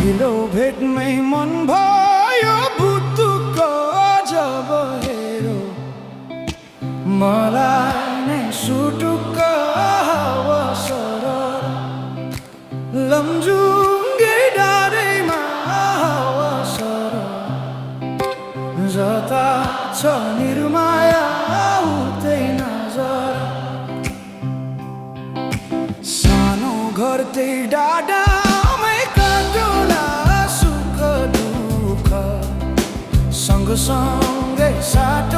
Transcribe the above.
पहिलो भेटमै मन भयो बुटुक जब हेरो मलाई नै सुटुक्क हावा सरर लमजुङ्गे डाँडैमा हावा सरर जता छ निर्माया उतै नजर सानो घर त्यही डाँडामै काटुला सुख दुःख सँगसँगै साथ